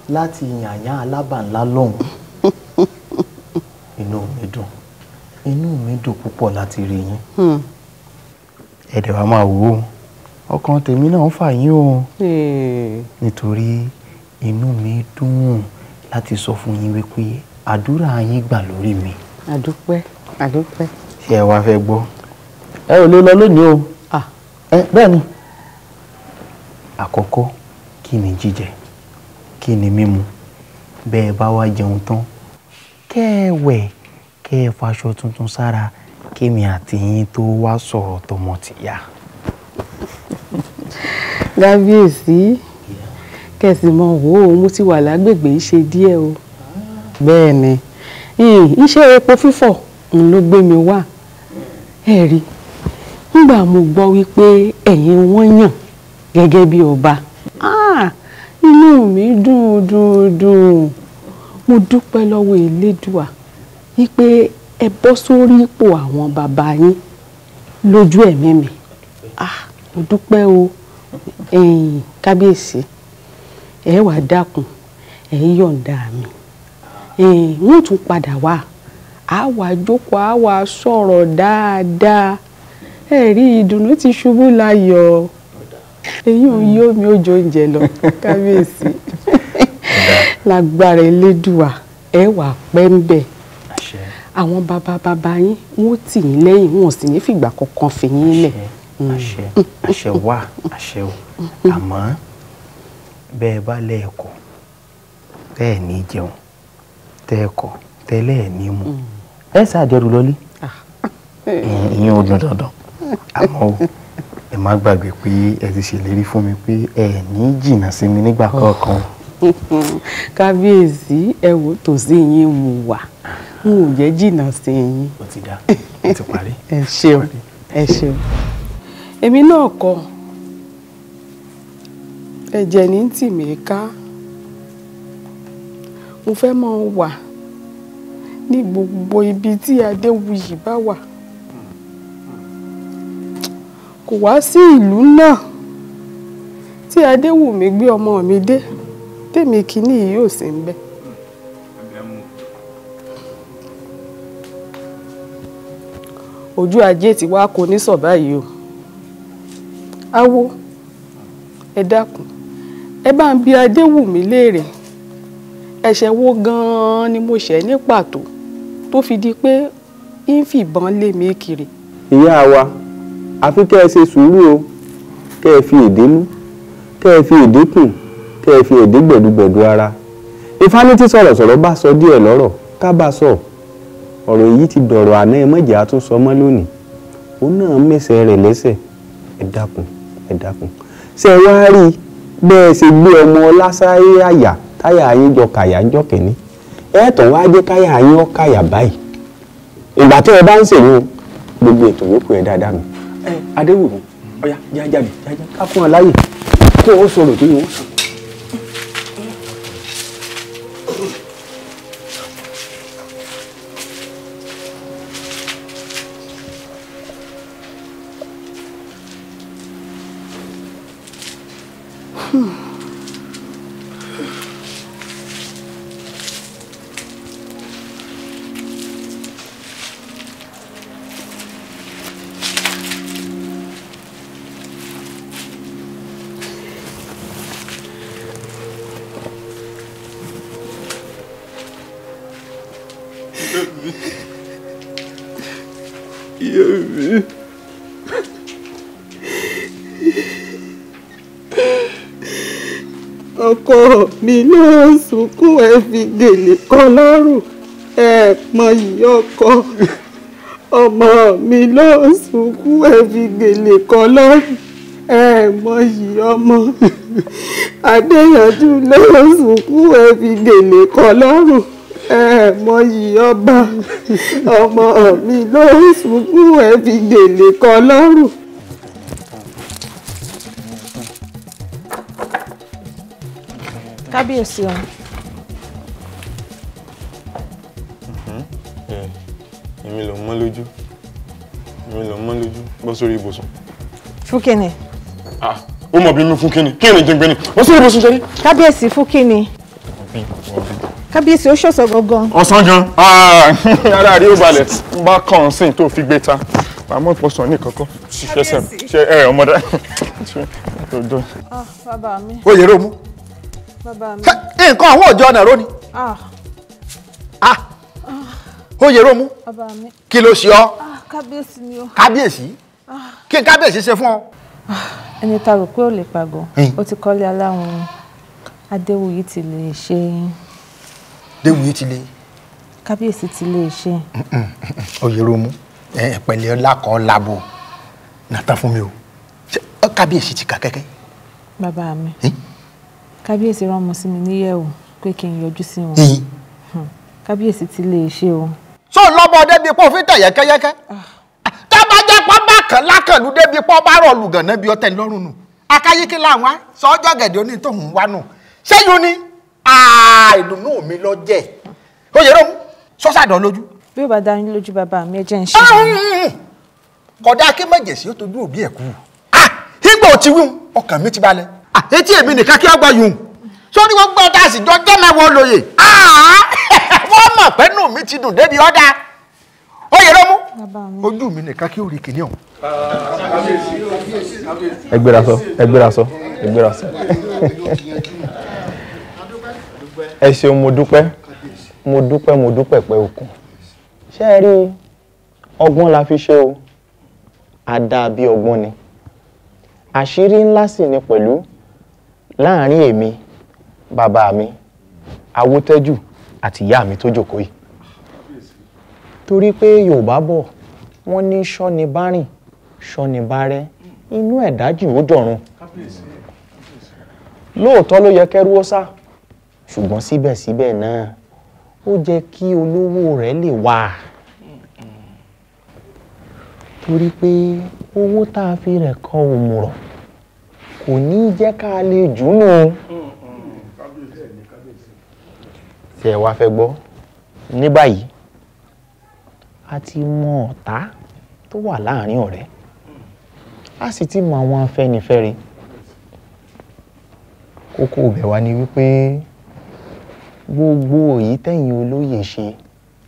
Speaker 20: Láti yànyàn alábànlá lọ́hùn, inú mi dùn, inú mi dùn púpọ̀ láti rí yín. Ẹ dẹ̀ wá máa wò ó, ọkàn tèmi náà ń fà yín o, nítorí inú mi dùn láti sọ fún yín wípé àdúrà yín gbà lórí mi.
Speaker 4: Àdúpẹ́, àdúpẹ́.
Speaker 20: Ṣé ẹ wá fẹ́ gbọ́? Ẹ ò lè lọ lónìí o. Bẹ́ẹ̀ ni. Àkọ́kọ́, kí ni jíjẹ? Kí ni mímu? Bẹ́ẹ̀ bá wá jẹun tán, kẹ́ ẹ wẹ̀, kẹ́ ẹ faṣọ tuntun sára, kémi àti yín tó wá sọ̀rọ̀ tọmọ tìyá.
Speaker 4: Kábíyèsí, kẹ̀sì mọ̀ wò ó, mo ti wà lágbègbè yìí ṣe díẹ̀ o. Bẹ́ẹ̀ ni, iṣẹ́ epo fífọ̀ ń ló gbé mi wá. Ẹ rí, nígbà mo gbọ́ wípé ẹ̀yin wọ́n yàn gẹ́gẹ́ bí ọba, inú mi dùn dùn dùn. Mo dúpẹ́ lọ́wọ́ Elédùà wípé ẹ bọ́ sórí ipò àwọn bàbá yín lójú ẹ̀mí mi. Mo dúpẹ́ o. Ẹ̀yin kábíyèsí, ẹ wá dákun, ẹ yọ̀ǹda mi. Wọ́n tún padà wá, á wá jókòó, á wá sọ̀rọ̀ dáadáa. Ẹ rí, ìdùnnú ti ṣubú láyọ̀. Èyí ò yó mi ó jọ oúnjẹ lọ, kábíyèsí. Lágbára Elédùà, ẹ wà pẹ́ ń bẹ̀. Àwọn bàbá bàbá yín wọ́n tì yín lẹ́yìn, wọn ò sì ní fìgbà kankan fi yín lẹ̀.
Speaker 20: Àṣẹ, àṣẹ wà, àṣẹ o. Àmọ́ bẹ́ẹ̀ bá lẹ́ẹ̀kọ́, tẹ́ ẹ̀ ní jẹun, tẹ́ ẹ kọ̀, tẹ́lẹ̀ ẹ̀ ní mu, ẹ ṣàjẹrù lọlé. Ìyẹn ò dùn dandan. Àmọ́ o, ẹ má gbàgbé pé ẹ ti ṣèlérí fún mi pé ẹ ní jìnnà sí mi nígbà kọ̀ọ̀kan.
Speaker 4: Kábíyèsí, ẹ wò, tòsí yín mo wà, n ò jẹ́ jìnnà sí yín.
Speaker 20: Ó ti dá, ó ti parí.
Speaker 4: Ẹ ṣeun, ẹ ṣeun. Èmi náà kọ́, ẹ̀jẹ̀ ní tì mí ká. Mo fẹ́ máa wà ní gbogbo ibi tí Adéwuyì bá wà. Kò wá sí ìlú náà tí Adéwùmí gbé ọmọ mi dé, tèmi kìíní yìí ò sí ń bẹ̀. Ojú ajé ti wá kò ní sọ báyìí o. Awo, ẹ dákun, ẹ bá ń bi Adéwùmí léèrè, ẹ̀ṣẹ̀ wo gan-an ni mo ṣẹ̀ ní pàtó tó fi di pé ń fìbọn lé mi kiri.
Speaker 17: Ìyá wa, àfi kẹ́ ẹ ṣe sùúrù o, kẹ́ ẹ fi èdè nú, kẹ́ ẹ fi èdè kùn, kẹ́ ẹ fi èdè gbẹ̀dúgbẹ̀dú ara. Ifá ní tí sọ̀rọ̀sọ̀rọ̀ bá sọ díẹ̀ lọ́rọ̀, ká bá sọ. Ọ̀rọ̀ èyí ti dọ̀rọ̀ àná, ẹ mọ̀jẹ̀ á tún sọ mọ́ lónìí. Òun náà mẹ́sẹ̀ rẹ̀ lẹ́sẹ̀. Ẹ dákun, ẹ dákun. Ṣé ẹ wá rí bẹ́ẹ̀ ṣe gbé ọmọ ọlásáyé àyà táyà yín jọ kàyà ń jọ kìíní? Ẹ tàn wá jẹ́ káyà yín ó kàyà báyìí. Ìgbà tí ẹ bá ń ṣèyún, gbogbo ètò yòókù ẹ dáadáa mi. Ẹ Adéwùmí, ọ̀yá jájáde jájá ká fún ọ láyè kó o sọ̀rọ̀ tó yẹ ó sọ.
Speaker 13: Ọkọ mi ló ń sunkún, ẹ fi gèlè kọ́ lọ́rùn, ẹ mọyì ọkọ. Ọmọ mi ló ń sunkún, ẹ fi gèlè kọ́ lọ́rùn, ẹ mọyì ọmọ. Adéyanjú ló ń sunkún, ẹ fi gèlè kọ́ lọ́rùn, ẹ mọyì ọba. Ọmọ mi ló ń sunkún, ẹ fi gèlè kọ́ lọ́rùn.
Speaker 7: Kábíyèsí o.
Speaker 10: Èmi ló mọ́ lójú, èmi ló mọ́ lójú, bọ́ sórí ibùsùn.
Speaker 7: Fún kíni?
Speaker 10: Ó mọ̀ bí mi fún kíni, kí ni jẹ́ngbẹ́ ni, bọ́ sórí ibùsùn jẹ́rí.
Speaker 7: Kábíyèsí fún kíni? Kábíyèsí ó ṣọ̀sọ̀ gangan.
Speaker 10: Ọ̀sán gan. Ara rí ó balẹ̀, ń bá kàn sí tó fi gbé ta. Àmọ́ ìpọ̀sán ní kankan. Ṣiṣẹ́ ṣe ẹ ọmọdé.
Speaker 7: Bàbá mi.
Speaker 12: Ó yẹrẹ òmu.
Speaker 7: Bàbá mi.
Speaker 12: Nǹkan àwọn òjò ọ̀nà ró ni. Ó yẹrẹ òmu.
Speaker 7: Bàbá mi.
Speaker 12: Kí ló ṣe ọ́?
Speaker 7: Kábíyèsí ni o.
Speaker 12: Kábíyèsí? Kí n kábíyèsí ṣe fún ọ?
Speaker 7: Ẹni tá rò pé ó lè pàgọ́, ó ti kọ́lé aláwọn. Adéwuyì ti lè ṣe.
Speaker 12: Déwuyì ti lè.
Speaker 7: Kábíyèsí ti lè ṣe.
Speaker 12: Ó yẹrẹ òmu. Pẹ̀lẹ́ ọlá kan labo nàtàn fún mi o. Kábíyèsí ti kà kẹ́kẹ́.
Speaker 7: Bàbá mi. Kábíyèsí rán ọmọ sí mi níyẹ̀wò pé kí n yọjú sí wọn. Kábíyèsí ti lè ṣe o.
Speaker 12: Sọ lọ́mọ débi pọ́ fi tẹ̀ yẹ́kẹ́yẹ́kẹ́. Tábàjá pọ́ bá kàn lákàlù débi pọ́ bá rọ̀ lù gànà bí ọtẹ lọ́rùn nù. Akáyíkí làwọn á sọ ọjọ́ gẹ̀dẹ̀ oní tóun wá nù. Ṣéyún ni ìdùnnú mi lọ jẹ́. Ó yẹ lóhun sọ́sàdọ̀ lójú.
Speaker 7: Bí ó bá dá yín lójú bàbá mi, ẹ jẹ́ ń ṣe.
Speaker 12: Kódà kí mọ̀jẹ̀sí ó tojú òbí ẹ̀ kú. Ìgbà ò ti wí ọkàn mi ti balẹ̀. Etí èmi nìkan kí ọgbà yùn sórí gbogbo ọ̀tá àsìjọ jẹ́ mẹ́wọ́ lóye. Wọ́n mọ̀ pé nù mí ti dùn débi ọ̀dà. Ó yẹ lọ́mú ojú mi nìkan kí ó rí kìnìún.
Speaker 17: Ẹ gbéra sọ, ẹ gbéra sọ, ẹ gbéra sọ. Ẹ ṣeun, mo dúpẹ́, mo dúpẹ́, mo dúpẹ́ pẹ́ òkun. Ṣé ẹ rí ọgbọ́n la fi ṣe o, a dá bí ọgbọ́n ni. Àṣírí ńlá sì ni pẹ̀lú láàrin èmi, bàbá mi, Awótẹ́jù àti ìyá mi tó jókòó yìí. Torí pé Yorùbá bọ̀, wọ́n ní ṣọ́ni bá rìn, ṣọ́ni bá rẹ́, inú ẹ̀dá jìn ó dọ̀run. Lóòótọ́ ló yẹ kẹ́rú ó sá, ṣùgbọ́n síbẹ̀síbẹ̀ náà, ó jẹ́ kí olówó rẹ̀ lè wà. Torí pé owó tá a fi rẹ̀ kọ́ òmùrọ̀ kò ní jẹ́ ká lè jùnú. Tí ẹ wá fẹ́ gbọ́, ní báyìí a ti mọ ọ̀tá tó wà láàrin ọ̀rẹ́, a sì ti mọ àwọn afẹ́nifẹ́re. Kókó ibẹ̀ wá ni wípé gbogbo èyí tẹ̀yin olóyè ṣe,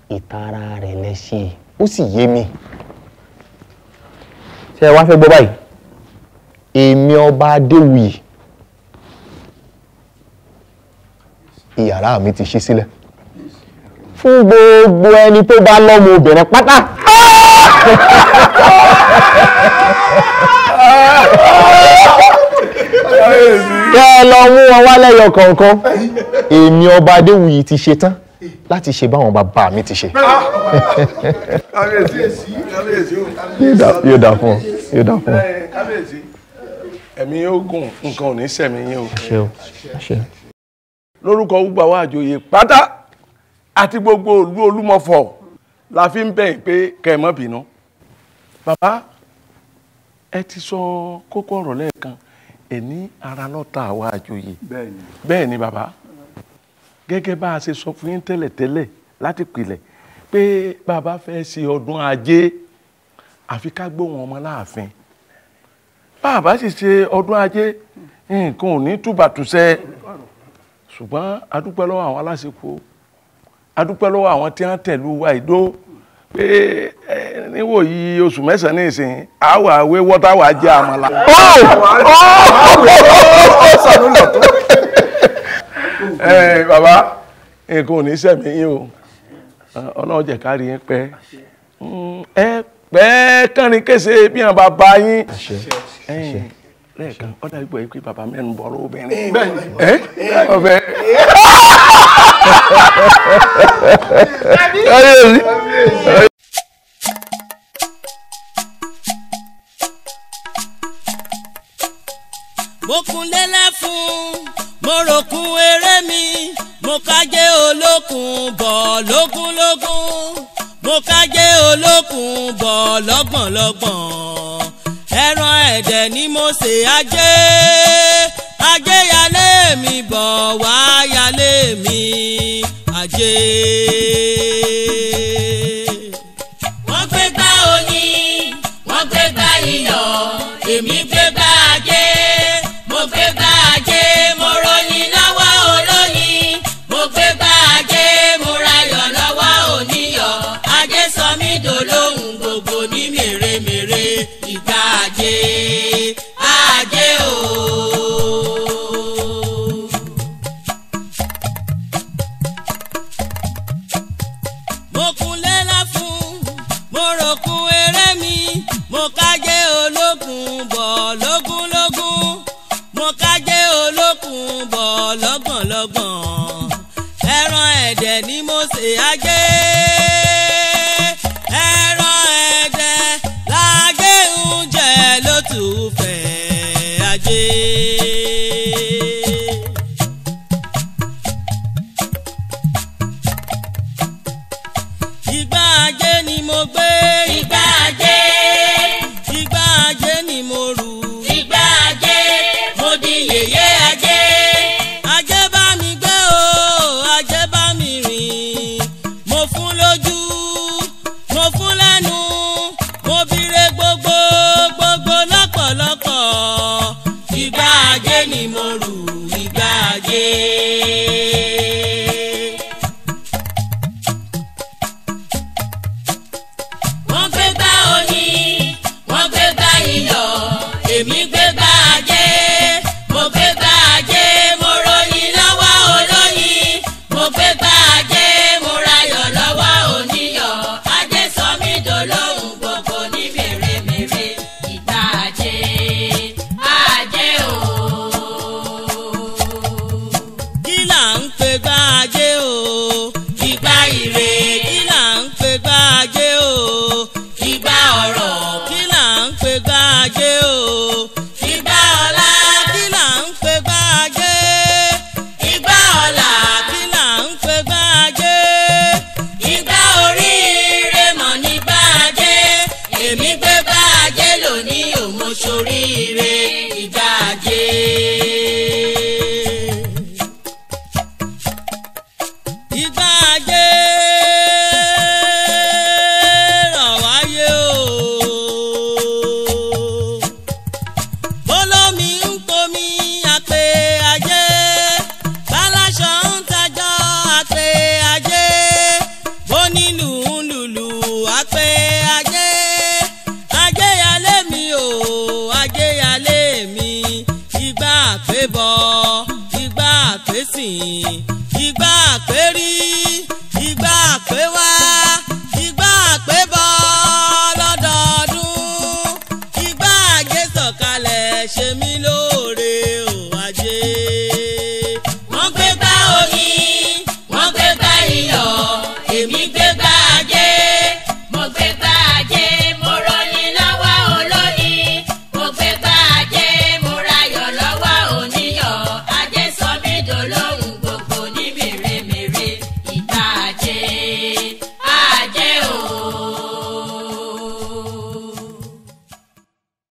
Speaker 17: ìtara rẹ̀ lẹ ṣe, ó sì yé mi. Ṣé ẹ wá fẹ́ gbọ́ báyìí? Èmi ọba Adéwuyì, ìyàrá mi ti ṣí sílẹ̀ fún gbogbo ẹni tó bá lọ́mọ obìnrin pátá. Kẹ́ ẹ lọ mú wọn wá lẹ́yọ kọ̀ọ̀kan. Èmi ọba Adéwuyì ti ṣe tán láti ṣe báwọn bàbá mi ti ṣe. Yóò dà fún ọ, yóò dà fún ọ.
Speaker 6: Kábíyèsí, ẹ̀mí yóò gùn, nǹkan ò ní sẹ̀mí yín o.
Speaker 17: Àṣẹ o, àṣẹ.
Speaker 6: Lórúkọ gbogbo àwọn àjòyè pátá àti gbogbo ìlú Olúmọ̀fọ̀ la fi ń bẹ̀ pé kẹ́ ẹ má bínú. Bàbá, ẹ ti sọ kókó ọ̀rọ̀ lẹ́ẹ̀kan, ẹ ní ara lọ́ta àwa àjòyè. Bẹ́ẹ̀ ni bàbá, gẹ́gẹ́ bá a ṣe sọ fún yín tẹ́lẹ̀tẹ́lẹ̀ láti pìlẹ̀ pé bàbá fẹ́ ṣe ọdún ajé àfi ká gbóhùn ọmọ láàfin. Bàbá sì ṣe ọdún ajé
Speaker 11: Nǹkan ò ní túbàtúṣẹ́. Ṣùgbọ́n a dúpẹ́ lọ́wọ́ àwọn aláṣepọ̀, a dúpẹ́ lọ́wọ́ àwọn tí wọ́n tẹ̀lú wa ìdó pé níwòyí oṣù mẹ́sàn-án ní ìsìn àwọ̀ àwẹ̀ wọ́tá wà jẹ́ àmàlà. Bàbá, nǹkan ò ní sẹ̀mí yín o, Ọlọ́run jẹ́ ká rí yín pẹ́, ẹ pẹ́ kánrin kése bí wọn bá bá yín. Lẹ́ẹ̀kan ó dàbí pé bàbá mẹ́nu bọ̀rọ̀ obìnrin. Ọbẹ̀.
Speaker 9: Mo kun lélẹ̀ fún, mo ròkun eré mi, mo kájé olókun bọ̀ lógúnlógún, mo kájé olókun bọ̀ lọ́gbọ̀nlọ́gbọ̀n. Ẹran ẹ̀dẹ̀ ni mo ṣe ajé, ajé yálé mi bọ̀ wá yálé mi ajé. Wọ́n gbé gbá oyin, wọ́n gbé gbá iyọ̀, èmi gbé gbá ajé, mo gbé gbá ajé, mo ròyìn lọ́wọ́ olóyin, mo gbé gbá ajé, mo rayọ̀ lọ́wọ́ oníyọ̀, ajé sọ mí dolóhùn gbogbo ní mèremère, ìgbà ajé, ajé o. Mo kun lélá fún, mo ròkun eré mi, mo kájé olókun bọ̀ lógúnlógún, mo kájé olókun bọ̀ lọ́gbọ̀nlọ́gbọ̀n. Ẹran ẹ̀dẹ̀ ni mo ṣe ajé, ẹran ẹ̀dẹ̀ lájé ń jẹ lótú fẹ́ ajé. Ìgbà ajé ni mo gbé, ìgbà ajé, ìgbà ajé ni mo rù, ìgbà ajé, mo di yèyé ajé. Ajé bá mi gbé o, ajé bá mi rìn, mo fún lójú, mo fún lẹ́nu, mo bire gbogbo gbogbo lọ́pọ̀lọpọ̀. Ìgbà ajé ni mo rù, ìgbà ajé. Wọ́n gbé gbá oyin, wọ́n gbé gbá iyọ̀, èmi gbé gbá ajé, mo gbé gbá ajé, mo ròyìn lọ́wọ́ olóyin, mo gbé gbá ajé, mo rayọ̀ lọ́wọ́ oníyọ̀, ajé sọ mí dolóhùn gbogbo ní mèremère, ìgbà ajé, ajé o. Kí là ń pè gbá ajé o? Ìgbà ire. Kí là ń pè gbá ajé o? Ìgbà ọ̀rọ̀. Kí là ń pè gbá ajé o? Ìgbà ọlá. Kí là ń pè gbá ajé? Ìgbà ọlá. Kí là ń pè gbá ajé? Ìgbà oríire mọ̀ ní gbá ajé. Èmi gbé gbá ajé lónìí ò mo ṣoríire ìgbà ajé. Ìgbà ajé rọ̀ wáyé o. Bólómi ń pomi àpè ajé, báláṣọ ń tajọ́ àpè ajé, bónílù ń lùlù àpè ajé. Ajé yálé mi o, ajé yálé mi, ìgbà àpè bọ̀, ìgbà àpè sìn, ìgbà àpè rí, ìgbà àpè wá, ìgbà àpè bọ̀ lọ́dọọdún, ìgbà ajé sọ̀kalẹ̀ ṣe mí.